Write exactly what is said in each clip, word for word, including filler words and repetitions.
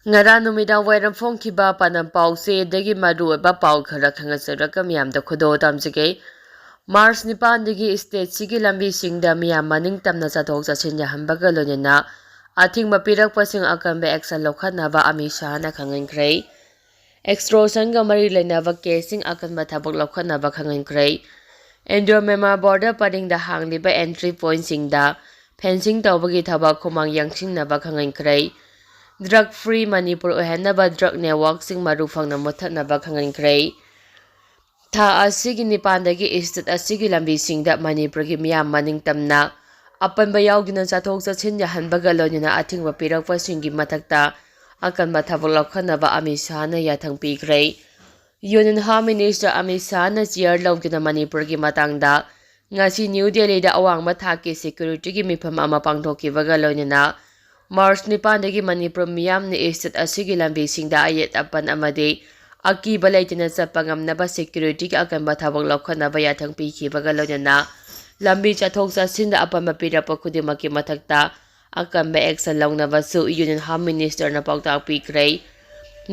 ꯉꯔꯥꯡ ꯅꯨꯃꯤꯗꯥꯡ ꯋꯥꯏꯔꯝ ꯐꯣꯡꯈꯤꯕ ꯄꯥꯟꯗꯝ ꯄꯥꯎꯆꯦꯗꯒꯤ ꯃꯔꯨꯑꯣꯏꯕ ꯄꯥꯎ ꯈꯔ ꯈꯪꯍꯟꯖꯔꯒ ꯃꯤꯌꯥꯝꯗ ꯈꯨꯗꯣꯜ ꯇꯝꯖꯒꯦ꯫ ꯃꯥꯔꯆ ꯅꯤꯄꯥꯟꯗꯒꯤ ꯁ꯭ꯇꯦꯠꯁꯤꯒꯤ ꯂꯝꯕꯤꯁꯤꯡꯗ ꯃꯤꯌꯥꯝ ꯃꯅꯤꯡ ꯇꯝꯅ ꯆꯠꯊꯣꯛ ꯆꯠꯁꯤꯟ ꯌꯥꯍꯟꯕꯒ ꯂꯣꯏꯅꯅ ꯑꯊꯤꯡꯕ ꯄꯤꯔꯛꯄꯁꯤꯡ ꯑꯀꯟꯕ action ꯂꯧꯈꯠꯅꯕ ꯑꯃꯤꯠ ꯁꯥꯍꯅ ꯈꯪꯍꯟꯈ꯭ꯔꯦ꯫ Extortionꯒ ꯃꯔꯤ ꯂꯩꯅꯕ caseꯁꯤꯡ ꯑꯀꯟꯕ ꯊꯕꯛ ꯂꯧꯈꯠꯅꯕ ꯈꯪꯍꯟꯈ꯭ꯔꯦ꯫ Indo Myanmar border ꯄꯔꯤꯡꯗ ꯍꯥꯡꯂꯤꯕ entry pointꯁꯤꯡꯗ fencing ꯇꯧꯕꯒꯤ ꯊꯕꯛ ꯈꯨꯃꯥꯡ ꯌꯥꯡꯁꯤꯟꯅꯕ ꯈꯪꯍꯟꯈ꯭ꯔꯦ꯫ Drug free ꯃꯅꯤꯄꯨꯔ ꯑꯣꯏꯍꯟꯅꯕ drug networkꯁꯤꯡ ꯃꯔꯨ ꯐꯪꯅ ꯃꯨꯠꯊꯠꯅꯕ ꯈꯪꯍꯟꯈ꯭ꯔꯦ꯫ ꯊꯥ ꯑꯁꯤꯒꯤ ꯅꯤꯄꯥꯟꯗꯒꯤ state ꯑꯁꯤꯒꯤ ꯂꯝꯕꯤꯁꯤꯡꯗ ꯃꯅꯤꯄꯨꯔꯒꯤ ꯃꯤꯌꯥꯝ ꯃꯅꯤꯡ ꯇꯝꯅ ꯑꯄꯟꯕ ꯌꯥꯎꯗꯅ ꯆꯠꯊꯣꯛ ꯆꯠꯁꯤꯟ ꯌꯥꯍꯟꯕꯒ ꯂꯣꯏꯅꯅ ꯑꯊꯤꯡꯕ ꯄꯤꯔꯛꯄꯁꯤꯡꯒꯤ ꯃꯊꯛꯇ ꯑꯀꯟꯕ ꯊꯕꯛ ꯂꯧꯈꯠꯅꯕ ꯑꯃꯤꯠ ꯁꯥꯍꯅ ꯌꯥꯊꯪ ꯄꯤꯈ꯭ꯔꯦ꯫ Union Home Minister Amit ꯁꯥꯍꯅ chair ꯂꯧꯗꯨꯅ ꯃꯅꯤꯄꯨꯔꯒꯤ ꯃꯇꯥꯡꯗ ꯉꯁꯤ ꯅ꯭ꯌꯨ ꯗꯦꯜꯂꯤꯗ ꯑꯋꯥꯡꯕ ꯊꯥꯛꯀꯤ securityꯒꯤ ꯃꯤꯐꯝ ꯑꯃ ꯄꯥꯡꯊꯣꯛꯈꯤꯕꯒ ꯂꯣꯏꯅꯅ ꯃꯥꯔꯆ ꯅꯤꯄꯥꯟꯗꯒꯤ ꯃꯅꯤꯄꯨꯔ ꯃꯤꯌꯥꯝꯅ state ꯑꯁꯤꯒꯤ ꯂꯝꯕꯤꯁꯤꯡꯗ ꯑꯌꯦꯠ ꯑꯄꯟ ꯑꯃꯗꯤ ꯑꯀꯤꯕ ꯂꯩꯇꯅ ꯆꯠꯄ ꯉꯝꯅꯕ securityꯒꯤ ꯑꯀꯟꯕ ꯊꯕꯛ ꯂꯧꯈꯠꯅꯕ ꯌꯥꯊꯪ ꯄꯤꯈꯤꯕꯒ ꯂꯣꯏꯅꯅ ꯂꯝꯕꯤ ꯆꯠꯊꯣꯛ ꯆꯠꯁꯤꯟꯗ ꯑꯄꯟꯕ ꯄꯤꯔꯛꯄ ꯈꯨꯗꯤꯡꯃꯛꯀꯤ ꯃꯊꯛꯇ ꯑꯀꯟꯕ action ꯂꯧꯅꯕꯁꯨ Union Home Ministerꯅ ꯄꯥꯎꯇꯥꯛ ꯄꯤꯈ꯭ꯔꯦ꯫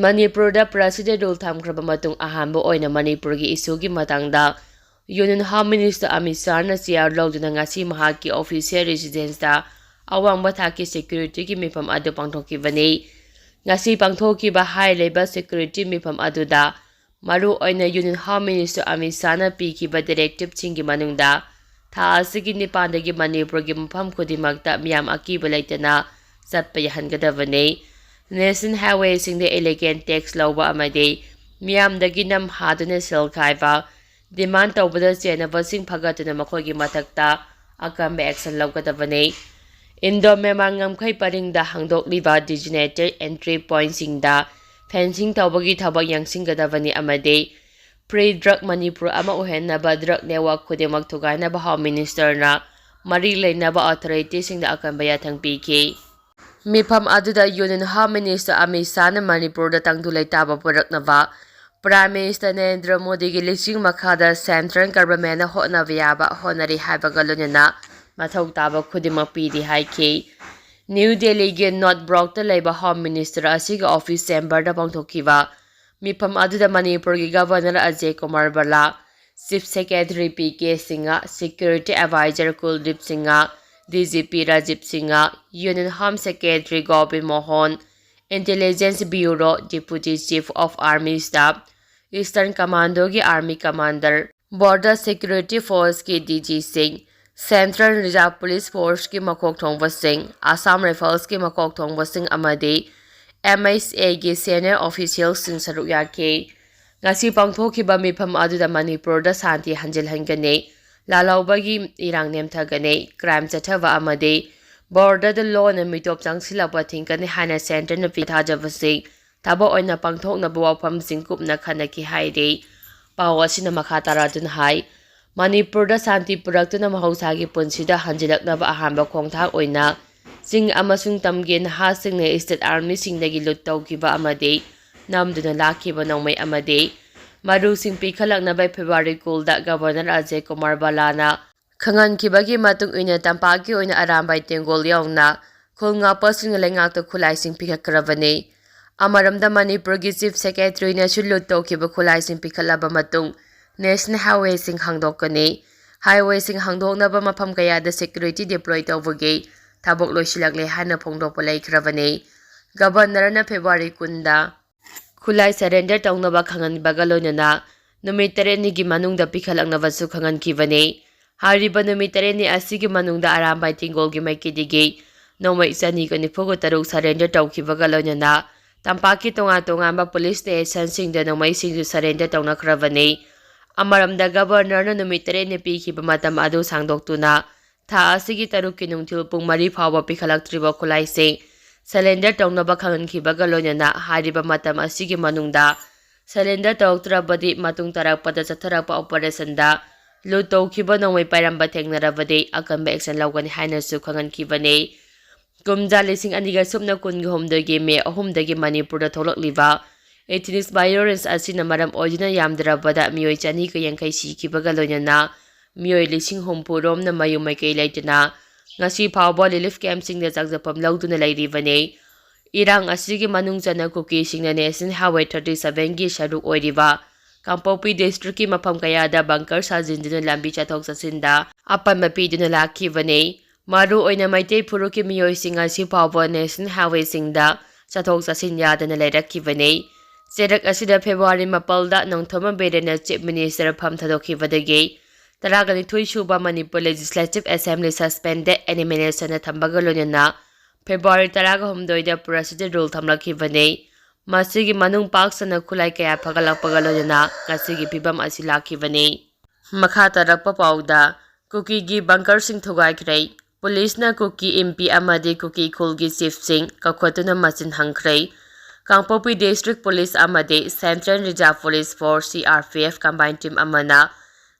ꯃꯅꯤꯄꯨꯔꯗ President rule ꯊꯝꯈ꯭ꯔꯕ ꯃꯇꯨꯡ ꯑꯍꯥꯟꯕ ꯑꯣꯏꯅ ꯃꯅꯤꯄꯨꯔꯒꯤ issueꯒꯤ ꯃꯇꯥꯡꯗ Union Home Minister Amit ꯁꯥꯍꯅ chair ꯂꯧꯗꯨꯅ ꯉꯁꯤ ꯃꯍꯥꯛꯀꯤ official residenceꯇ ꯑꯋꯥꯡꯕ ꯊꯥꯛꯀꯤ securityꯒꯤ ꯃꯤꯐꯝ ꯑꯗꯨ ꯄꯥꯡꯊꯣꯛꯈꯤꯕꯅꯤ꯫ ꯉꯁꯤ ꯄꯥꯡꯊꯣꯛꯈꯤꯕ ꯍꯥꯏꯔꯤꯕ security ꯃꯤꯐꯝ ꯑꯗꯨꯗ ꯃꯔꯨꯑꯣꯏꯅ Union Home Minister ꯑꯃꯤꯠ ꯁꯥꯍꯅ ꯄꯤꯈꯤꯕ directiveꯁꯤꯡꯒꯤ ꯃꯅꯨꯡꯗ ꯊꯥ ꯑꯁꯤꯒꯤ ꯅꯤꯄꯥꯟꯗꯒꯤ ꯃꯅꯤꯄꯨꯔꯒꯤ ꯃꯐꯝ ꯈꯨꯗꯤꯡꯃꯛꯇ ꯃꯤꯌꯥꯝ ꯑꯀꯤꯕ ꯂꯩꯇꯅ ꯆꯠꯄ ꯌꯥꯍꯟꯒꯗꯕꯅꯤ꯫ National highwayꯁꯤꯡꯗ illegal tax ꯂꯧꯕ ꯑꯃꯗꯤ ꯃꯤꯌꯥꯝꯗꯒꯤ ꯅꯝ ꯍꯥꯗꯨꯅ ꯁꯦꯜ ꯈꯥꯏꯕ, demand ꯇꯧꯕꯗ ꯆꯦꯟꯅꯕꯁꯤꯡ ꯐꯒꯠꯇꯨꯅ ꯃꯈꯣꯏꯒꯤ ꯃꯊꯛꯇ ꯑꯀꯟꯕ action ꯂꯧꯒꯗꯕꯅꯤ꯫ Indo Myanmar ꯉꯝꯈꯩ ꯄꯔꯤꯡꯗ ꯍꯥꯡꯗꯣꯛꯂꯤꯕ designated entry pointꯁꯤꯡꯗ fencing ꯇꯧꯕꯒꯤ ꯊꯕꯛ ꯌꯥꯡꯁꯤꯟꯒꯗꯕꯅꯤ ꯑꯃꯗꯤ free drug ꯃꯅꯤꯄꯨꯔ ꯑꯃ ꯑꯣꯏꯍꯟꯅꯕ drug network ꯈꯨꯗꯤꯡꯃꯛ ꯊꯨꯒꯥꯏꯅꯕ Home Ministerꯅ ꯃꯔꯤ ꯂꯩꯅꯕ authorityꯁꯤꯡꯗ ꯑꯀꯟꯕ ꯌꯥꯊꯪ ꯄꯤꯈꯤ꯫ ꯃꯤꯐꯝ ꯑꯗꯨꯗ Union Home Minister ꯑꯃꯤꯠ ꯁꯥꯍꯅ ꯃꯅꯤꯄꯨꯔꯗ ꯇꯪꯗꯨ ꯂꯩꯇꯥꯕ ꯄꯨꯔꯛꯅꯕ Prime Minister ꯅꯔꯦꯟꯗ꯭ꯔ ꯃꯣꯗꯤꯒꯤ ꯂꯤꯆꯤꯡ ꯃꯈꯥꯗ central governmentꯅ ꯍꯣꯠꯅꯕ ꯌꯥꯕ ꯍꯣꯠꯅꯔꯤ ꯍꯥꯏꯕꯒ ꯂꯣꯏꯅꯅ ꯃꯊꯧ ꯇꯥꯕ ꯈꯨꯗꯤꯡꯃꯛ ꯄꯤꯔꯤ ꯍꯥꯏꯈꯤ꯫ ꯅ꯭ꯌꯨ ꯗꯦꯜꯂꯤꯒꯤ ꯅꯣꯔꯠ ꯕ꯭ꯂꯣꯛꯇ ꯂꯩꯕ ꯍꯣꯝ ꯃꯤꯅꯤꯁꯇꯔ ꯑꯁꯤꯒꯤ ꯑꯣꯐꯤꯁ ꯆꯦꯝꯕꯔꯗ ꯄꯥꯡꯊꯣꯛꯈꯤꯕ ꯃꯤꯐꯝ ꯑꯗꯨꯗ ꯃꯅꯤꯄꯨꯔꯒꯤ governor Ajay Kumar Bhalla, chief secretary P K Singh, security adviser Kuldeep Singh, D G P Rajiv Singh, union home secretary ꯒꯣꯕꯤꯟ Mohan, intelligence bureau deputy chief of army staff, eastern ꯀꯃꯥꯟꯗꯣꯒꯤ ꯑꯥꯔꯃꯤ ꯀꯃꯥꯟꯗꯔ, ꯕꯣꯔꯗꯔ ꯁꯦꯀ꯭ꯌꯨꯔꯤꯇꯤ ꯐꯣꯔꯁꯀꯤ ꯗꯤ ꯖꯤꯁꯤꯡ, ꯁꯦꯟꯇ꯭ꯔꯦꯜ ꯔꯤꯖꯥꯔꯚ ꯄꯨꯂꯤꯁ ꯐꯣꯔꯁꯀꯤ ꯃꯀꯣꯛ ꯊꯣꯡꯕꯁꯤꯡ, ꯑꯁꯥꯝ ꯔꯥꯏꯐꯜꯁꯀꯤ ꯃꯀꯣꯛ ꯊꯣꯡꯕꯁꯤꯡ ꯑꯃꯗꯤ ꯑꯦꯝ ꯑꯩꯆ ꯑꯦꯒꯤ ꯁꯦꯅꯤꯌꯔ ꯑꯣꯐꯤꯁꯤꯌꯦꯜꯁꯤꯡ ꯁꯔꯨꯛ ꯌꯥꯈꯤ꯫ ꯉꯁꯤ ꯄꯥꯡꯊꯣꯛꯈꯤꯕ ꯃꯤꯐꯝ ꯑꯗꯨꯗ ꯃꯅꯤꯄꯨꯔꯗ ꯁꯥꯟꯇꯤ ꯍꯟꯖꯤꯜꯍꯟꯒꯅꯤ, ꯂꯥꯜꯍꯧꯕꯒꯤ ꯏꯔꯥꯡ ꯅꯦꯝꯊꯒꯅꯤ, ꯀ꯭ꯔꯥꯏꯝ ꯆꯠꯊꯕ ꯑꯃꯗꯤ ꯕꯣꯔꯗꯔꯗ ꯂꯣꯟꯅ ꯃꯤꯇꯣꯞ ꯆꯪꯁꯤꯜꯂꯛꯄ ꯊꯤꯡꯒꯅꯤ ꯍꯥꯏꯅ ꯁꯦꯟꯇꯔꯅ ꯄꯤꯊꯥꯖꯕꯁꯤꯡ ꯊꯕꯛ ꯑꯣꯏꯅ ꯄꯥꯡꯊꯣꯛꯅꯕ ꯋꯥꯐꯝꯁꯤꯡ ꯀꯨꯞꯅ ꯈꯟꯅꯈꯤ ꯍꯥꯏꯔꯤ꯫ ꯄꯥꯎ ꯑꯁꯤꯅ ꯃꯈꯥ ꯇꯥꯔꯗꯨꯅ ꯍꯥꯏ, ꯃꯅꯤꯄꯨꯔꯗ ꯁꯥꯟꯇꯤ ꯄꯨꯔꯛꯇꯨꯅ ꯃꯍꯧꯁꯥꯒꯤ ꯄꯨꯟꯁꯤꯗ ꯍꯟꯖꯤꯜꯂꯛꯅꯕ ꯑꯍꯥꯟꯕ ꯈꯣꯡꯊꯥꯡ ꯑꯣꯏꯅ ꯆꯤꯡ ꯑꯃꯁꯨꯡ ꯇꯝꯒꯤ ꯅꯍꯥꯁꯤꯡꯅ ꯏꯁꯇꯦꯠ ꯑꯥꯔꯃꯤꯁꯤꯡꯗꯒꯤ ꯂꯨꯠ ꯇꯧꯈꯤꯕ ꯑꯃꯗꯤ ꯅꯝꯗꯨꯅ ꯂꯥꯛꯈꯤꯕ ꯅꯣꯡꯃꯩ ꯑꯃꯗꯤ ꯃꯔꯨꯁꯤꯡ ꯄꯤꯈꯠꯂꯛꯅꯕ ꯐꯦꯕ꯭ꯔꯨꯋꯥꯔꯤ ꯀꯨꯟꯗ ꯒꯕꯔꯅꯔ ꯑꯖꯦ ꯀꯨꯃꯥꯔ ꯕꯂꯥꯅ ꯈꯪꯍꯟꯈꯤꯕꯒꯤ ꯃꯇꯨꯡ ꯏꯟꯅ ꯇꯝꯄꯥꯛꯀꯤ ꯑꯣꯏꯅ ꯑꯔꯥꯝꯕꯥꯏ ꯇꯦꯡꯒꯣꯜ ꯌꯥꯎꯅ ꯈꯨꯜ ꯉꯥꯛꯄꯁꯤꯡꯅ ꯂꯩꯉꯥꯛꯇ ꯈꯨꯠꯂꯥꯏꯁꯤꯡ ꯄꯤꯈꯠꯈ꯭ꯔꯕꯅꯤ꯫ ꯑꯃꯔꯣꯝꯗ ꯃꯅꯤꯄꯨꯔꯒꯤ ꯆꯤꯐ ꯁꯦꯀ꯭ꯔꯦꯇꯔꯤꯅꯁꯨ ꯂꯨꯠ ꯇꯧꯈꯤꯕ ꯈꯨꯠꯂꯥꯏꯁꯤꯡ ꯄꯤꯈꯠꯂꯕ ꯃꯇꯨꯡ ꯅꯦꯁꯅꯦꯜ ꯍꯥꯏꯋꯦꯁꯤꯡ ꯍꯥꯡꯗꯣꯛꯀꯅꯤ꯫ ꯍꯥꯏꯋꯦꯁꯤꯡ ꯍꯥꯡꯗꯣꯛꯅꯕ ꯃꯐꯝ ꯀꯌꯥꯗ ꯁꯦꯀ꯭ꯌꯨꯔꯤꯇꯤ ꯗꯤꯄ꯭ꯂꯣꯏ ꯇꯧꯕꯒꯤ ꯊꯕꯛ ꯂꯣꯏꯁꯤꯜꯂꯛꯂꯦ ꯍꯥꯏꯅ ꯐꯣꯡꯗꯣꯛꯄ ꯂꯩꯈ꯭ꯔꯕꯅꯤ꯫ ꯒꯕꯔꯅꯔꯅ ꯐꯦꯕ꯭ꯔꯨꯋꯥꯔꯤ ꯀꯨꯟꯗ ꯈꯨꯠꯂꯥꯏ ꯁꯔꯦꯟꯗꯔ ꯇꯧꯅꯕ ꯈꯪꯍꯟꯕꯒ ꯂꯣꯏꯅꯅ ꯅꯨꯃꯤꯠ ꯇꯔꯦꯠꯅꯤꯒꯤ ꯃꯅꯨꯡꯗ ꯄꯤꯈꯠꯂꯛꯅꯕꯁꯨ ꯈꯪꯍꯟꯈꯤꯕꯅꯤ꯫ ꯍꯥꯏꯔꯤꯕ ꯅꯨꯃꯤꯠ ꯇꯔꯦꯠꯅꯤ ꯑꯁꯤꯒꯤ ꯃꯅꯨꯡꯗ ꯑꯔꯥꯝꯕꯥꯏ ꯇꯦꯡꯒꯣꯜꯒꯤ ꯃꯥꯏꯀꯩꯗꯒꯤ ꯅꯣꯡꯃꯩ ꯆꯅꯤꯒ ꯅꯤꯐꯨꯒ ꯇꯔꯨꯛ ꯁꯔꯦꯟꯗꯔ ꯇꯧꯈꯤꯕꯒ ꯂꯣꯏꯅꯅ ꯇꯝꯄꯥꯛꯀꯤ ꯇꯣꯉꯥꯟ ꯇꯣꯉꯥꯟꯕ ꯄꯨꯂꯤꯁ ꯁ꯭ꯇꯦꯁꯟꯁꯤꯡꯗ ꯅꯣꯡꯃꯩꯁꯤꯡꯁꯨ ꯁꯔꯦꯟꯗꯔ ꯇꯧꯅꯈ꯭ꯔꯕꯅꯤ꯫ ꯑꯃꯔꯣꯝꯗ ꯒꯕꯔꯅꯔꯅ ꯅꯨꯃꯤꯠ ꯇꯔꯦꯠꯅꯤ ꯄꯤꯈꯤꯕ ꯃꯇꯝ ꯑꯗꯨ ꯁꯥꯡꯗꯣꯛꯇꯨꯅ ꯊꯥ ꯑꯁꯤꯒꯤ ꯇꯔꯨꯛꯀꯤ ꯅꯨꯡꯊꯤꯜ ꯄꯨꯡ ꯃꯔꯤ ꯐꯥꯎꯕ ꯄꯤꯈꯠꯂꯛꯇ꯭ꯔꯤꯕ ꯈꯨꯠꯂꯥꯏꯁꯤꯡ ꯁꯔꯦꯟꯗꯔ ꯇꯧꯅꯕ ꯈꯪꯍꯟꯈꯤꯕꯒ ꯂꯣꯏꯅꯅ ꯍꯥꯏꯔꯤꯕ ꯃꯇꯝ ꯑꯁꯤꯒꯤ ꯃꯅꯨꯡꯗ ꯁꯔꯦꯟꯗꯔ ꯇꯧꯔꯛꯇ꯭ꯔꯕꯗꯤ ꯃꯇꯨꯡ ꯇꯥꯔꯛꯄꯗ ꯆꯠꯊꯔꯛꯄ ꯑꯣꯄꯔꯦꯁꯟꯗ ꯂꯨꯠ ꯇꯧꯈꯤꯕ ꯅꯣꯡꯃꯩ ꯄꯥꯏꯔꯝꯕ ꯊꯦꯡꯅꯔꯕꯗꯤ ꯑꯀꯟꯕ ꯑꯦꯛꯁꯟ ꯂꯧꯒꯅꯤ ꯍꯥꯏꯅꯁꯨ ꯈꯪꯍꯟꯈꯤꯕꯅꯤ꯫ ꯀꯨꯝꯖꯥ ꯂꯤꯁꯤꯡ ꯑꯅꯤꯒ ꯁꯨꯞꯅ ꯀꯨꯟꯒ ꯍꯨꯝꯗꯣꯏꯒꯤ ꯃꯦ ꯑꯍꯨꯝꯗꯒꯤ ꯃꯅꯤꯄꯨꯔꯗ ꯊꯣꯛꯂꯛꯂꯤꯕ ꯏꯊꯅꯤꯛꯁ ꯚꯥꯏꯑꯣꯂꯦꯟꯁ ꯑꯁꯤꯅ ꯃꯔꯝ ꯑꯣꯏꯗꯨꯅ ꯌꯥꯝꯗ꯭ꯔꯕꯗ ꯃꯤꯑꯣꯏ ꯆꯅꯤꯒ ꯌꯥꯡꯈꯩ ꯁꯤꯈꯤꯕꯒ ꯂꯣꯏꯅꯅ ꯃꯤꯑꯣꯏ ꯂꯤꯁꯤꯡ ꯍꯨꯝꯐꯨ ꯔꯣꯝꯅ ꯃꯌꯨꯝ ꯃꯩꯀꯩ ꯂꯩꯇꯅ ꯉꯁꯤ ꯐꯥꯎꯕ relief campꯁꯤꯡꯗ ꯆꯪꯖꯐꯝ ꯂꯧꯗꯨꯅ ꯂꯩꯔꯤꯕꯅꯤ꯫ ꯏꯔꯥꯡ ꯑꯁꯤꯒꯤ ꯃꯅꯨꯡ ꯆꯟꯅ ꯀꯨꯀꯤꯁꯤꯡꯅ National Highway thirty sevenꯒꯤ ꯁꯔꯨꯛ ꯑꯣꯏꯔꯤꯕ ꯀꯥꯡꯄꯣꯛꯄꯤ districtꯀꯤ ꯃꯐꯝ ꯀꯌꯥꯗ bunker ꯁꯥꯖꯤꯟꯗꯨꯅ ꯂꯝꯕꯤ ꯆꯠꯊꯣꯛ ꯆꯠꯁꯤꯟꯗ ꯑꯄꯟꯕ ꯄꯤꯗꯨꯅ ꯂꯥꯛꯈꯤꯕꯅꯤ꯫ ꯃꯔꯨꯑꯣꯏꯅ ꯃꯩꯇꯩ ꯐꯨꯔꯨꯞꯀꯤ ꯃꯤꯑꯣꯏꯁꯤꯡ ꯉꯁꯤ ꯐꯥꯎꯕ National Highwayꯁꯤꯡꯗ ꯆꯠꯊꯣꯛ ꯆꯠꯁꯤꯟ ꯌꯥꯗꯅ ꯂꯩꯔꯛꯈꯤꯕꯅꯤ꯫ ꯆꯩꯔꯛ ꯑꯁꯤꯗ February ꯃꯥꯄꯜꯗ ꯅꯣꯡꯊꯣꯝꯕꯝ ꯕꯤꯔꯦꯟꯅ Chief Minister ꯐꯝ ꯊꯥꯗꯣꯛꯈꯤꯕꯗꯒꯤ ꯇꯔꯥꯒ ꯅꯤꯊꯣꯏ ꯁꯨꯕ Manipur Legislative Assembly suspended animationꯗ ꯊꯝꯕꯒ ꯂꯣꯏꯅꯅ February ꯇꯔꯥꯒ ꯍꯨꯝꯗꯣꯏꯗ President Rule ꯊꯝꯂꯛꯈꯤꯕꯅꯤ꯫ ꯃꯁꯤꯒꯤ ꯃꯅꯨꯡ ꯄꯥꯛ ꯁꯟꯅ ꯈꯨꯠꯂꯥꯏ ꯀꯌꯥ ꯐꯒꯠꯂꯛꯄꯒ ꯂꯣꯏꯅꯅ ꯉꯁꯤꯒꯤ ꯐꯤꯕꯝ ꯑꯁꯤ ꯂꯥꯛꯈꯤꯕꯅꯤ꯫ ꯃꯈꯥ ꯇꯥꯔꯛꯄ ꯄꯥꯎꯗ, ꯀꯨꯀꯤꯒꯤ bunkerꯁꯤꯡ ꯊꯨꯒꯥꯏꯈ꯭ꯔꯦ꯫ ꯄꯨꯂꯤꯁꯅ ꯀꯨꯀꯤ ꯏꯝꯄꯤ ꯑꯃꯗꯤ ꯀꯨꯀꯤ ꯈꯨꯜꯒꯤ chiefꯁꯤꯡ ꯀꯧꯈꯠꯇꯨꯅ ꯃꯆꯤꯟ ꯍꯪꯈ꯭ꯔꯦ꯫ ꯀꯥꯡꯄꯣꯛꯄꯤ District Police ꯑꯃꯗꯤ Central Reserve Police Force, C R P F, combined team ꯑꯃꯅ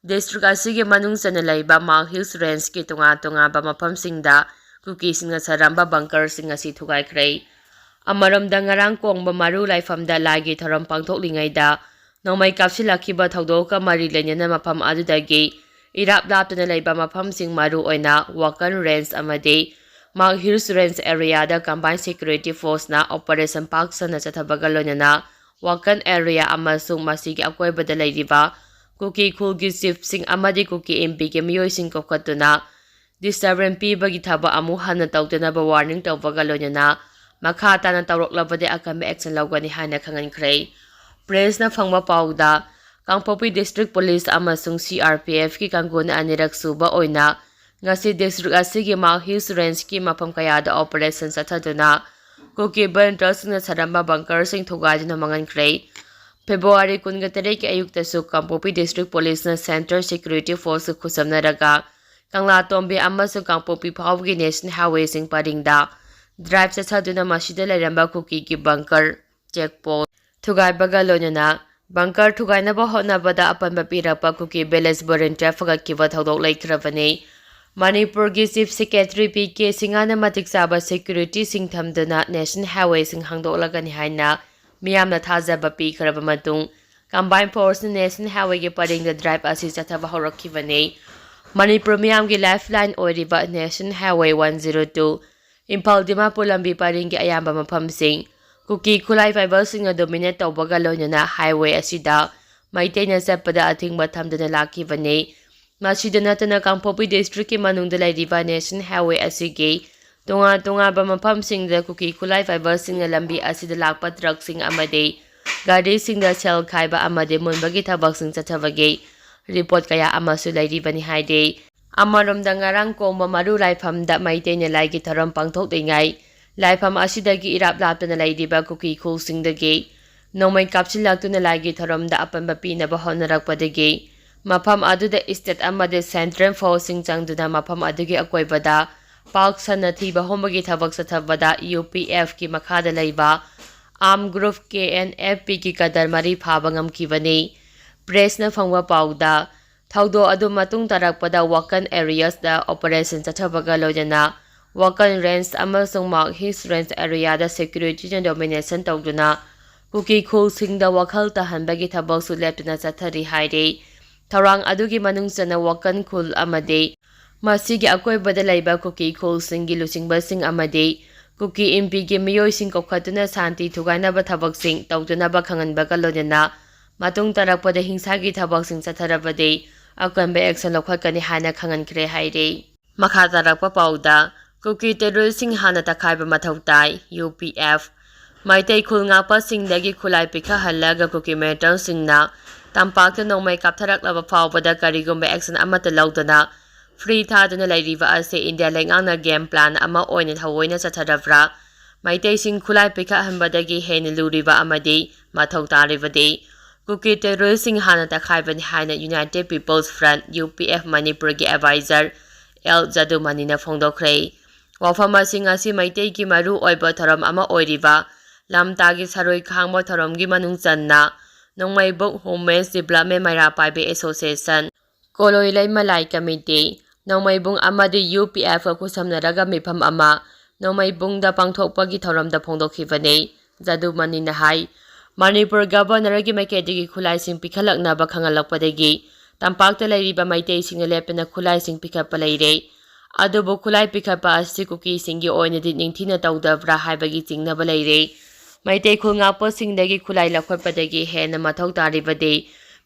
district ꯑꯁꯤꯒꯤ ꯃꯅꯨꯡ ꯆꯟꯅ ꯂꯩꯕ Magway Hills Rangeꯀꯤ ꯇꯣꯉꯥꯟ ꯇꯣꯉꯥꯟꯕ ꯃꯐꯝꯁꯤꯡꯗ ꯀꯨꯀꯤꯁꯤꯡꯅ ꯁꯥꯔꯝꯕ bunkerꯁꯤꯡ ꯑꯁꯤ ꯊꯨꯒꯥꯏꯈ꯭ꯔꯦ꯫ ꯑꯃꯔꯣꯝꯗ, ꯉꯔꯥꯡ ꯀꯣꯡꯕ ꯃꯔꯨ ꯂꯥꯏꯐꯝꯗ ꯂꯥꯏꯒꯤ ꯊꯧꯔꯝ ꯄꯥꯡꯊꯣꯛꯂꯤꯉꯩꯗ ꯅꯣꯡꯃꯩ ꯀꯥꯞꯁꯤꯜꯂꯛꯈꯤꯕ ꯊꯧꯗꯣꯛꯀ ꯃꯔꯤ ꯂꯩꯅꯅ ꯃꯐꯝ ꯑꯗꯨꯗꯒꯤ ꯏꯔꯥꯞ ꯂꯥꯞꯇꯅ ꯂꯩꯕ ꯃꯐꯝꯁꯤꯡ, ꯃꯔꯨꯑꯣꯏꯅ Wakan Range ꯑꯃꯗꯤ Magway Hills Range areaꯗ combined security forceꯅ operation ꯄꯥꯛ ꯁꯟꯅ ꯆꯠꯊꯕꯒ ꯂꯣꯏꯅꯅ Wakan area ꯑꯃꯁꯨꯡ ꯃꯁꯤꯒꯤ ꯑꯀꯣꯏꯕꯗ ꯂꯩꯔꯤꯕ ꯀꯨꯀꯤ ꯈꯨꯜꯒꯤ chiefꯁꯤꯡ ꯑꯃꯗꯤ ꯀꯨꯀꯤ ꯏꯝꯄꯤꯒꯤ ꯃꯤꯑꯣꯏꯁꯤꯡ ꯀꯧꯈꯠꯇꯨꯅ disturbance ꯄꯤꯕꯒꯤ ꯊꯕꯛ ꯑꯃꯨꯛ ꯍꯟꯅ ꯇꯧꯗꯅꯕ warning ꯇꯧꯕꯒ ꯂꯣꯏꯅꯅ ꯃꯈꯥ ꯇꯥꯅ ꯇꯧꯔꯛꯂꯕꯗꯤ ꯑꯀꯟꯕ action ꯂꯧꯒꯅꯤ ꯍꯥꯏꯅ ꯈꯪꯍꯟꯈ꯭ꯔꯦ꯫ Pressꯅ ꯐꯪꯕ ꯄꯥꯎꯗ, ꯀꯥꯡꯄꯣꯛꯄꯤ District Police ꯑꯃꯁꯨꯡ C R P Fꯀꯤ ꯀꯥꯡꯕꯨꯅ ꯑꯅꯤꯔꯛ ꯁꯨꯕ ꯑꯣꯏꯅ ꯉꯁꯤ district ꯑꯁꯤꯒꯤ Magway Hills Rangeꯀꯤ ꯃꯐꯝ ꯀꯌꯥꯗ operation ꯆꯠꯊꯗꯨꯅ ꯀꯨꯀꯤ banditꯁꯤꯡꯅ ꯁꯥꯔꯝꯕ bunkerꯁꯤꯡ ꯊꯨꯒꯥꯏꯗꯨꯅ ꯃꯥꯡꯍꯟꯈ꯭ꯔꯦ꯫ February ꯀꯨꯟꯒ ꯇꯔꯦꯠꯀꯤ ꯑꯌꯨꯛꯇꯁꯨ ꯀꯥꯡꯄꯣꯛꯄꯤ District Policeꯅ Central Security Forceꯀ ꯈꯨꯠꯁꯝꯅꯔꯒ ꯀꯪꯂꯥꯇꯣꯝꯕꯤ ꯑꯃꯁꯨꯡ ꯀꯥꯡꯄꯣꯛꯄꯤ ꯐꯥꯎꯕꯒꯤ National Highwayꯁꯤꯡ ꯄꯔꯤꯡꯗ drive ꯆꯠꯊꯗꯨꯅ ꯃꯁꯤꯗ ꯂꯩꯔꯝꯕ ꯀꯨꯀꯤꯒꯤ bunker, check post ꯊꯨꯒꯥꯏꯕꯒ ꯂꯣꯏꯅꯅ bunker ꯊꯨꯒꯥꯏꯅꯕ ꯍꯣꯠꯅꯕꯗ ꯑꯄꯟꯕ ꯄꯤꯔꯛꯄ ꯀꯨꯀꯤ village volunteer ꯐꯒꯠꯈꯤꯕ ꯊꯧꯗꯣꯛ ꯂꯩꯈ꯭ꯔꯕꯅꯤ꯫ ꯃꯅꯤꯄꯨꯔꯒꯤ Chief Secretary P K ꯁꯤꯡꯍꯅ ꯃꯇꯤꯛ ꯆꯥꯕ securityꯁꯤꯡ ꯊꯝꯗꯨꯅ National Highwayꯁꯤꯡ ꯍꯥꯡꯗꯣꯛꯂꯒꯅꯤ ꯍꯥꯏꯅ ꯃꯤꯌꯥꯝꯅ ꯊꯥꯖꯕ ꯄꯤꯈ꯭ꯔꯕ ꯃꯇꯨꯡ, combined forceꯅ National Highwayꯒꯤ ꯄꯔꯤꯡꯗ drive ꯑꯁꯤ ꯆꯠꯊꯕ ꯍꯧꯔꯛꯈꯤꯕꯅꯤ꯫ ꯃꯅꯤꯄꯨꯔ ꯃꯤꯌꯥꯝꯒꯤ ꯂꯥꯏꯐ ꯂꯥꯏꯟ ꯑꯣꯏꯔꯤꯕ national highway one zero two, Imphal Dimapur ꯂꯝꯕꯤ ꯄꯔꯤꯡꯒꯤ ꯑꯌꯥꯝꯕ ꯃꯐꯝꯁꯤꯡ ꯀꯨꯀꯤ ꯈꯨꯠꯂꯥꯏ ꯄꯥꯏꯕꯁꯤꯡꯅ ꯗꯣꯃꯤꯅꯦꯠ ꯇꯧꯕꯒ ꯂꯣꯏꯅꯅ ꯍꯥꯏꯋꯦ ꯑꯁꯤꯗ ꯃꯩꯇꯩꯅ ꯆꯠꯄꯗ ꯑꯊꯤꯡꯕ ꯊꯝꯗꯨꯅ ꯂꯥꯛꯈꯤꯕꯅꯤ꯫ ꯃꯁꯤꯗ ꯅꯠꯇꯅ ꯀꯥꯡꯄꯣꯛꯄꯤ ꯗꯤꯁꯇ꯭ꯔꯤꯛꯀꯤ ꯃꯅꯨꯡꯗ ꯂꯩꯔꯤꯕ ꯅꯦꯁꯅꯦꯜ ꯍꯥꯏꯋꯦ ꯑꯁꯤꯒꯤ ꯇꯣꯉꯥꯟ ꯇꯣꯉꯥꯟꯕ ꯃꯐꯝꯁꯤꯡꯗ ꯀꯨꯀꯤ ꯈꯨꯠꯂꯥꯏ ꯄꯥꯏꯕꯁꯤꯡꯅ ꯂꯝꯕꯤ ꯑꯁꯤꯗ ꯂꯥꯛꯄ ꯇ꯭ꯔꯛꯁꯤꯡ ꯑꯃꯗꯤ ꯒꯥꯔꯤꯁꯤꯡꯗ ꯁꯦꯜ ꯈꯥꯏꯕ ꯑꯃꯗꯤ ꯃꯨꯟꯕꯒꯤ ꯊꯕꯛꯁꯤꯡ ꯆꯠꯊꯕꯒꯤ ꯔꯤꯄꯣꯔꯠ ꯀꯌꯥ ꯑꯃꯁꯨ ꯂꯩꯔꯤꯕꯅꯤ ꯍꯥꯏꯔꯤ꯫ ꯑꯃꯔꯣꯝꯗ ꯉꯔꯥꯡ ꯀꯣꯡꯕ ꯃꯔꯨ ꯂꯥꯏꯐꯝꯗ ꯃꯩꯇꯩꯅ ꯂꯥꯏꯒꯤ ꯊꯧꯔꯝ ꯄꯥꯡꯊꯣꯛꯂꯤꯉꯩ, ꯂꯥꯏꯐꯝ ꯑꯁꯤꯗꯒꯤ ꯏꯔꯥꯞ ꯂꯥꯞꯇꯅ ꯂꯩꯔꯤꯕ ꯀꯨꯀꯤ ꯈꯨꯜꯁꯤꯡꯗꯒꯤ ꯅꯣꯡꯃꯩ ꯀꯥꯞꯁꯤꯜꯂꯛꯇꯨꯅ ꯂꯥꯏꯒꯤ ꯊꯧꯔꯝꯗ ꯑꯄꯟꯕ ꯄꯤꯅꯕ ꯍꯣꯠꯅꯔꯛꯄꯗꯒꯤ ꯃꯐꯝ ꯑꯗꯨꯗ ꯏꯁꯇꯦꯠ ꯑꯃꯗꯤ ꯁꯦꯟꯇ꯭ꯔꯦꯜ ꯐꯣꯔꯁꯁꯤꯡ ꯆꯪꯗꯨꯅ ꯃꯐꯝ ꯑꯗꯨꯒꯤ ꯑꯀꯣꯏꯕꯗ ꯄꯥꯛ ꯁꯟꯅ ꯊꯤꯕ ꯍꯨꯝꯕꯒꯤ ꯊꯕꯛ ꯆꯠꯊꯕꯗ ꯌꯨ ꯄꯤ ꯑꯦꯐꯀꯤ ꯃꯈꯥꯗ ꯂꯩꯕ ꯑꯥꯔꯝ ꯒ꯭ꯔꯨꯞ ꯀꯦ ꯑꯦꯟ ꯑꯦꯐ ꯄꯤꯒꯤ ꯀꯗꯔ ꯃꯔꯤ ꯐꯥꯕ ꯉꯝꯈꯤꯕꯅꯤ꯫ ꯄ꯭ꯔꯦꯁꯅ ꯐꯪꯕ ꯄꯥꯎꯗ, ꯊꯧꯗꯣꯛ ꯑꯗꯨ ꯃꯇꯨꯡ ꯇꯥꯔꯛꯄꯗ ꯋꯥꯀꯟ ꯑꯦꯔꯤꯌꯥꯁꯇ ꯑꯣꯄꯔꯦꯁꯟ ꯆꯠꯊꯕꯒ ꯂꯣꯏꯅꯅ ꯋꯥꯀꯟ ꯔꯦꯟꯖ ꯑꯃꯁꯨꯡ ꯃꯥꯎ ꯍꯤꯜꯁ ꯔꯦꯟꯖ ꯑꯦꯔꯤꯌꯥꯗ ꯁꯦꯀ꯭ꯌꯨꯔꯤꯇꯤꯅ ꯗꯣꯃꯤꯅꯦꯁꯟ ꯇꯧꯗꯨꯅ ꯀꯨꯀꯤ ꯈꯨꯜꯁꯤꯡꯗ ꯋꯥꯈꯜ ꯇꯥꯍꯟꯕꯒꯤ ꯊꯕꯛꯁꯨ ꯂꯦꯞꯇꯅ ꯆꯠꯊꯔꯤ ꯍꯥꯏꯔꯤ꯫ ꯊꯧꯔꯥꯡ ꯑꯗꯨꯒꯤ ꯃꯅꯨꯡ ꯆꯟꯅ ꯋꯥꯀꯟ ꯈꯨꯜ ꯑꯃꯗꯤ ꯃꯁꯤꯒꯤ ꯑꯀꯣꯏꯕꯗ ꯂꯩꯕ ꯀꯨꯀꯤ ꯈꯨꯜꯁꯤꯡꯒꯤ ꯂꯨꯆꯤꯡꯕꯁꯤꯡ ꯑꯃꯗꯤ ꯀꯨꯀꯤ ꯏꯝꯄꯤꯒꯤ ꯃꯤꯑꯣꯏꯁꯤꯡ ꯀꯧꯈꯠꯇꯨꯅ ꯁꯥꯟꯇꯤ ꯊꯨꯒꯥꯏꯅꯕ ꯊꯕꯛꯁꯤꯡ ꯇꯧꯗꯅꯕ ꯈꯪꯍꯟꯕꯒ ꯂꯣꯏꯅꯅ ꯃꯇꯨꯡ ꯇꯥꯔꯛꯄꯗ ꯍꯤꯡꯁꯥꯒꯤ ꯊꯕꯛꯁꯤꯡ ꯆꯠꯊꯔꯕꯗꯤ ꯑꯀꯟꯕ ꯑꯦꯛꯁꯟ ꯂꯧꯈꯠꯀꯅꯤ ꯍꯥꯏꯅ ꯈꯪꯍꯟꯈ꯭ꯔꯦ ꯍꯥꯏꯔꯤ꯫ ꯃꯈꯥ ꯇꯥꯔꯛꯄ ꯄꯥꯎꯗ, ꯀꯨꯀꯤ ꯇꯦꯔꯣꯔꯤꯁꯁꯤꯡ ꯍꯥꯟꯅ ꯇꯛꯈꯥꯏꯕ ꯃꯊꯧ ꯇꯥꯏ, ꯌꯨ ꯄꯤ ꯑꯦꯐ꯫ ꯃꯩꯇꯩ ꯈꯨꯜ ꯉꯥꯛꯄꯁꯤꯡꯗꯒꯤ ꯈꯨꯠꯂꯥꯏ ꯄꯤꯈꯠꯍꯜꯂꯒ ꯀꯨꯀꯤ ꯃꯤꯂꯤꯇꯦꯟꯠꯁꯤꯡꯅ ꯇꯝꯄꯥꯛꯇ ꯅꯣꯡꯃꯩ ꯀꯥꯞꯊꯔꯛꯂꯕ ꯐꯥꯎꯕꯗ ꯀꯔꯤꯒꯨꯝꯕ ꯑꯦꯛꯁꯟ ꯑꯃꯠꯇ ꯂꯧꯗꯅ ꯐ꯭ꯔꯤ ꯊꯥꯗꯨꯅ ꯂꯩꯔꯤꯕ ꯑꯁꯤ ꯏꯟꯗꯤꯌꯥ ꯂꯩꯉꯥꯛꯅ ꯒꯦꯝ ꯄ꯭ꯂꯥꯟ ꯑꯃ ꯑꯣꯏꯅ ꯊꯑꯣꯏꯅ ꯆꯠꯊꯔꯕ꯭ꯔꯥ? ꯃꯩꯇꯩꯁꯤꯡ ꯈꯨꯠꯂꯥꯏ ꯄꯤꯈꯠꯍꯟꯕꯗꯒꯤ ꯍꯦꯟꯅ ꯂꯨꯔꯤꯕ ꯑꯃꯗꯤ ꯃꯊꯧ ꯇꯥꯔꯤꯕꯗꯤ ꯀꯨꯀꯤ ꯇꯦꯔꯣꯔꯤꯁꯁꯤꯡ ꯍꯥꯟꯅ ꯇꯛꯈꯥꯏꯕꯅꯤ ꯍꯥꯏꯅ united peoples front, U P F, ꯃꯅꯤꯄꯨꯔꯒꯤ ꯑꯦꯗꯚꯥꯏꯖꯔ ꯑꯦꯜ ꯖꯗꯨꯃꯅꯤꯅ ꯐꯣꯡꯗꯣꯛꯈ꯭ꯔꯦ꯫ ꯋꯥꯐꯝ ꯑꯁꯤ ꯉꯁꯤ ꯃꯩꯇꯩꯒꯤ ꯃꯔꯨ ꯑꯣꯏꯕ ꯊꯧꯔꯝ ꯑꯃ ꯑꯣꯏꯔꯤꯕ ꯂꯝꯇꯥꯒꯤ ꯁꯔꯣꯏ ꯈꯥꯡꯕ ꯊꯧꯔꯝꯒꯤ ꯃꯅꯨꯡ ꯆꯟꯅ ꯅꯣꯡꯃꯩꯕꯨꯡ ꯋꯨꯃꯦꯟꯁ ꯗꯤꯕ꯭ꯂꯞꯃꯦꯟ ꯃꯩꯔꯥ ꯄꯥꯏꯕꯤ ꯑꯦꯁꯣꯁꯤꯌꯦꯁꯟ, ꯀꯣꯂꯣꯏ ꯂꯩꯃ ꯂꯥꯏ ꯀꯃꯤꯇꯤ, ꯅꯣꯡꯃꯩꯕꯨꯡ ꯑꯃꯗꯤ ꯌꯨ ꯄꯤ ꯑꯦꯐꯀ ꯈꯨꯠꯁꯝꯅꯔꯒ ꯃꯤꯐꯝ ꯑꯃ ꯅꯣꯡꯃꯩꯕꯨꯡꯗ ꯄꯥꯡꯊꯣꯛꯄꯒꯤ ꯊꯧꯔꯝꯗ ꯐꯣꯡꯗꯣꯛꯈꯤꯕꯅꯤ꯫ ꯖꯗꯨꯃꯅꯤꯅ ꯍꯥꯏ, ꯃꯅꯤꯄꯨꯔ ꯒꯕꯔꯅꯔꯒꯤ ꯃꯥꯏꯀꯩꯗꯒꯤ ꯈꯨꯠꯂꯥꯏꯁꯤꯡ ꯄꯤꯈꯠꯂꯛꯅꯕ ꯈꯪꯍꯜꯂꯛꯄꯗꯒꯤ ꯇꯝꯄꯥꯛꯇ ꯂꯩꯔꯤꯕ ꯃꯩꯇꯩꯁꯤꯡꯅ ꯂꯦꯞꯇꯅ ꯈꯨꯠꯂꯥꯏꯁꯤꯡ ꯄꯤꯈꯠꯄ ꯂꯩꯔꯦ꯫ ꯑꯗꯨꯕꯨ ꯈꯨꯠꯂꯥꯏ ꯄꯤꯈꯠꯄ ꯑꯁꯤ ꯀꯨꯀꯤꯁꯤꯡꯒꯤ ꯑꯣꯏꯅꯗꯤ ꯅꯤꯡꯊꯤꯅ ꯇꯧꯗꯕ꯭ꯔꯥ ꯍꯥꯏꯕꯒꯤ ꯆꯤꯡꯅꯕ ꯂꯩꯔꯦ꯫ ꯃꯩꯇꯩ ꯈꯨꯜ ꯉꯥꯛꯄꯁꯤꯡꯗꯒꯤ ꯈꯨꯠꯂꯥꯏ ꯂꯧꯈꯠꯄꯗꯒꯤ ꯍꯦꯟꯅ ꯃꯊꯧ ꯇꯥꯔꯤꯕꯗꯤ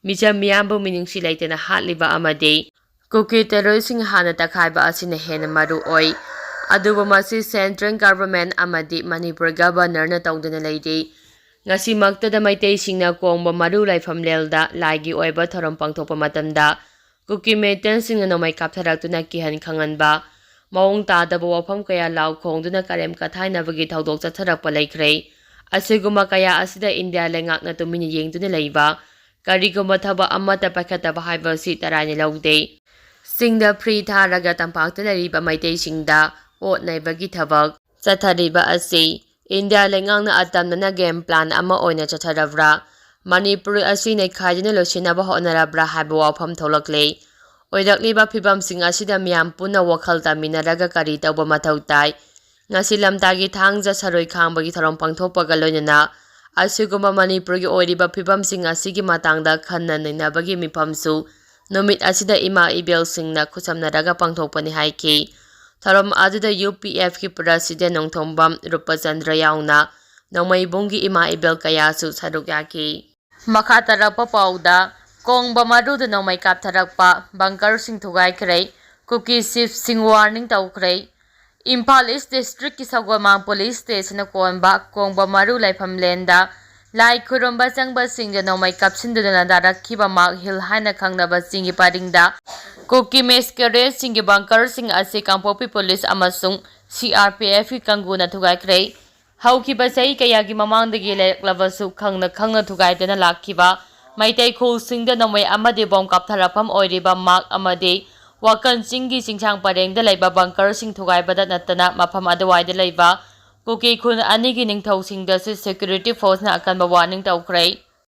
ꯃꯤꯆꯝ ꯃꯤꯌꯥꯝꯕꯨ ꯃꯤꯅꯨꯡꯁꯤ ꯂꯩꯇꯅ ꯍꯥꯠꯂꯤꯕ ꯑꯃꯗꯤ ꯀꯨꯀꯤ terroristꯁꯤꯡ ꯍꯥꯟꯅ ꯇꯛꯈꯥꯏꯕ ꯑꯁꯤꯅ ꯍꯦꯟꯅ ꯃꯔꯨ ꯑꯣꯏ꯫ ꯑꯗꯨꯕꯨ ꯃꯁꯤ central government ꯑꯃꯗꯤ ꯃꯅꯤꯄꯨꯔ governorꯅ ꯇꯧꯗꯨꯅ ꯂꯩꯔꯤ꯫ ꯉꯁꯤꯃꯛꯇꯗ ꯃꯩꯇꯩꯁꯤꯡꯅ ꯀꯣꯡꯕ ꯃꯔꯨ ꯂꯥꯏꯐꯝꯂꯦꯜꯗ ꯂꯥꯏꯒꯤ ꯑꯣꯏꯕ ꯊꯧꯔꯝ ꯄꯥꯡꯊꯣꯛꯄ ꯃꯇꯝꯗ ꯀꯨꯀꯤ militantꯁꯤꯡꯅ ꯅꯣꯡꯃꯩ ꯀꯥꯞꯊꯔꯛꯇꯨꯅ ꯀꯤꯍꯟ ꯈꯪꯍꯟꯕ, ꯃꯑꯣꯡ ꯇꯥꯗꯕ ꯋꯥꯐꯝ ꯀꯌꯥ ꯂꯥꯎ ꯈꯣꯡꯗꯨꯅ ꯀꯔꯦꯝ ꯀꯊꯥꯏꯅꯕꯒꯤ ꯊꯧꯗꯣꯛ ꯆꯠꯊꯔꯛꯄ ꯂꯩꯈ꯭ꯔꯦ꯫ ꯑꯁꯤꯒꯨꯝꯕ ꯀꯌꯥ ꯑꯁꯤꯗ ꯏꯟꯗꯤꯌꯥ ꯂꯩꯉꯥꯛꯅ ꯇꯨꯃꯤꯟꯅ ꯌꯦꯡꯗꯨꯅ ꯂꯩꯕ, ꯀꯔꯤꯒꯨꯝꯕ ꯊꯕꯛ ꯑꯃꯠꯇ ꯄꯥꯏꯈꯠꯇꯕ ꯍꯥꯏꯕ ꯑꯁꯤ ꯇꯔꯥꯏꯅ ꯂꯧꯗꯦ꯫ ꯆꯤꯡꯗ ꯐ꯭ꯔꯤ ꯊꯥꯔꯒ ꯇꯝꯄꯥꯛꯇ ꯂꯩꯔꯤꯕ ꯃꯩꯇꯩꯁꯤꯡꯗ ꯑꯣꯠ ꯅꯩꯕꯒꯤ ꯊꯕꯛ ꯆꯠꯊꯔꯤꯕ ꯑꯁꯤ ꯏꯟꯗꯤꯌꯥ ꯂꯩꯉꯥꯛꯅ ꯑꯇꯝꯅꯅ game plan ꯑꯃ ꯑꯣꯏꯅ ꯆꯠꯊꯔꯕ꯭ꯔꯥ? ꯃꯅꯤꯄꯨꯔ ꯑꯁꯤ ꯅꯩꯈꯥꯏꯗꯨꯅ ꯂꯣꯏꯁꯤꯟꯅꯕ ꯍꯣꯠꯅꯔꯕ꯭ꯔꯥ ꯍꯥꯏꯕ ꯋꯥꯐꯝ ꯊꯣꯛꯂꯛꯂꯦ꯫ ꯑꯣꯏꯔꯛꯂꯤꯕ ꯐꯤꯕꯝꯁꯤꯡ ꯑꯁꯤꯗ ꯃꯤꯌꯥꯝ ꯄꯨꯟꯅ ꯋꯥꯈꯜ ꯇꯥꯃꯤꯟꯅꯔꯒ ꯀꯔꯤ ꯇꯧꯕ ꯃꯊꯧ ꯇꯥꯏ? ꯉꯁꯤ ꯂꯝꯇꯥꯒꯤ ꯊꯥꯡꯖ ꯁꯔꯣꯏ ꯈꯥꯡꯕꯒꯤ ꯊꯧꯔꯝ ꯄꯥꯡꯊꯣꯛꯄꯒ ꯂꯣꯏꯅꯅ ꯑꯁꯤꯒꯨꯝꯕ ꯃꯅꯤꯄꯨꯔꯒꯤ ꯑꯣꯏꯔꯤꯕ ꯐꯤꯕꯝꯁꯤꯡ ꯑꯁꯤꯒꯤ ꯃꯇꯥꯡꯗ ꯈꯟꯅ ꯅꯩꯅꯕꯒꯤ ꯃꯤꯐꯝꯁꯨ ꯅꯨꯃꯤꯠ ꯑꯁꯤꯗ ꯏꯃꯥ ꯏꯕꯦꯜꯁꯤꯡꯅ ꯈꯨꯠꯁꯝꯅꯔꯒ ꯄꯥꯡꯊꯣꯛꯄꯅꯤ ꯍꯥꯏꯈꯤ꯫ ꯊꯧꯔꯝ ꯑꯗꯨꯗ UPFꯀꯤ president ꯅꯣꯡꯊꯣꯝꯕꯝ ꯔꯨꯄꯆꯟꯗ꯭ꯔ ꯌꯥꯎꯅ ꯅꯣꯡꯃꯩꯕꯨꯡꯒꯤ ꯏꯃꯥ ꯏꯕꯦꯜ ꯀꯌꯥꯁꯨ ꯁꯔꯨꯛ ꯌꯥꯈꯤ꯫ ꯃꯈꯥ ꯇꯥꯔꯛꯄ ꯄꯥꯎꯗ, ꯀꯣꯡꯕ ꯃꯔꯨꯗ ꯅꯣꯡꯃꯩ ꯀꯥꯞꯊꯔꯛꯄ, bunkerꯁꯤꯡ ꯊꯨꯒꯥꯏꯈ꯭ꯔꯦ, ꯀꯨꯀꯤ chiefꯁꯤꯡ warning ꯇꯧꯈ꯭ꯔꯦ꯫ ꯏꯝꯐꯥꯜ East districtꯀꯤ ꯁꯒꯣꯜꯃꯥꯡ police stationꯅ ꯀꯣꯟꯕ ꯀꯣꯡꯕ ꯃꯔꯨ ꯂꯩꯐꯝ ꯂꯦꯟꯗ ꯂꯥꯏ ꯈꯨꯔꯨꯝꯕ ꯆꯪꯕꯁꯤꯡꯗ ꯅꯣꯡꯃꯩ ꯀꯥꯞꯁꯤꯟꯗꯨꯅ ꯅꯥꯔꯛꯈꯤꯕ ꯃꯥꯔꯛ ꯍꯤꯜ ꯍꯥꯏꯅ ꯈꯪꯅꯕꯁꯤꯡꯒꯤ ꯄꯔꯤꯡꯗ ꯀꯨꯀꯤ masqueradeꯁꯤꯡꯒꯤ bunkerꯁꯤꯡ ꯑꯁꯤ ꯀꯥꯡꯄꯣꯛꯄꯤ police ꯑꯃꯁꯨꯡ CRPFꯀꯤ ꯀꯥꯡꯕꯨꯅ ꯊꯨꯒꯥꯏꯈ꯭ꯔꯦ꯫ ꯍꯧꯈꯤꯕ ꯆꯍꯤ ꯀꯌꯥꯒꯤ ꯃꯃꯥꯡꯗꯒꯤ ꯂꯩꯔꯛꯂꯕꯁꯨ ꯈꯪꯅ ꯈꯪꯅ ꯊꯨꯒꯥꯏꯗꯨꯅ ꯂꯥꯛꯈꯤꯕ ꯃꯩꯇꯩ ꯈꯨꯜꯁꯤꯡꯗ ꯅꯣꯡꯃꯩ ꯑꯃꯗꯤ ꯕꯣꯝ ꯀꯥꯞꯊꯔꯛꯐꯝ ꯑꯣꯏꯔꯤꯕ ꯃꯥꯔꯛ ꯑꯃꯗꯤ ꯋꯥꯀꯟ ꯆꯤꯡꯒꯤ ꯆꯤꯡꯁꯥꯡ ꯄꯔꯦꯡꯗ ꯂꯩꯕ bunkerꯁꯤꯡ ꯊꯨꯒꯥꯏꯕꯗ ꯅꯠꯇꯅ ꯃꯐꯝ ꯑꯗꯨꯋꯥꯏꯗ ꯂꯩꯕ ꯀꯨꯀꯤ ꯈꯨꯜ ꯑꯅꯤꯒꯤ ꯅꯤꯡꯊꯧꯁꯤꯡꯗꯁꯨ security forceꯅ ꯑꯀꯟꯕ warning ꯇꯧꯈ꯭ꯔꯦ꯫